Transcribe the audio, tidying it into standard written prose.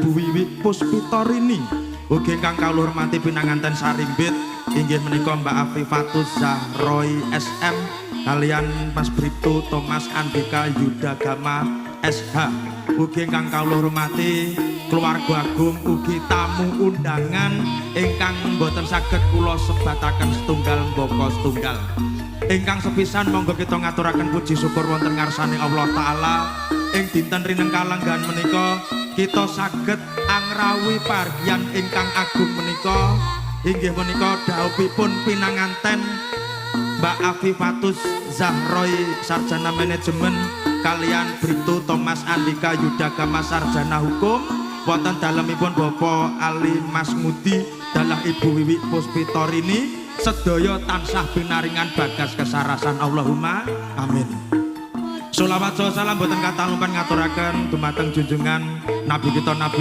Bu Wiwi Puspitorini. Ugi ingkang kawula hormati pinanganten sarimbit inggih menika Mbak Afifatus Zahroi SM kalian Mas Briptu Thomas Andika Yudagama SH. Ugi ingkang kawula hormati keluarga agung ugi tamu undangan ingkang boten saged kula sebataken setunggal mbaka setunggal. Ingkang sepisan monggo kita ngaturaken puji syukur wonten ngarsane Allah Taala ing dinten rineng kalenggahan menika kita saged angrawuhi pargian ingkang agung menika, inggih menika dhaupipun pinanganten Mbak Afifatus Zahroi Sarjana Manajemen kalian Briptu Thomas Andika Yudagama Sarjana Hukum, wonten dalemipun Bapak Ali Masmudi dalah Ibu Wiwi Puspitorini, sedaya tansah pinaringan bagas kesarasan, Allahumma amin. Sholawat salam boten katalumpan ngaturaken dumateng junjungan Nabi kita Nabi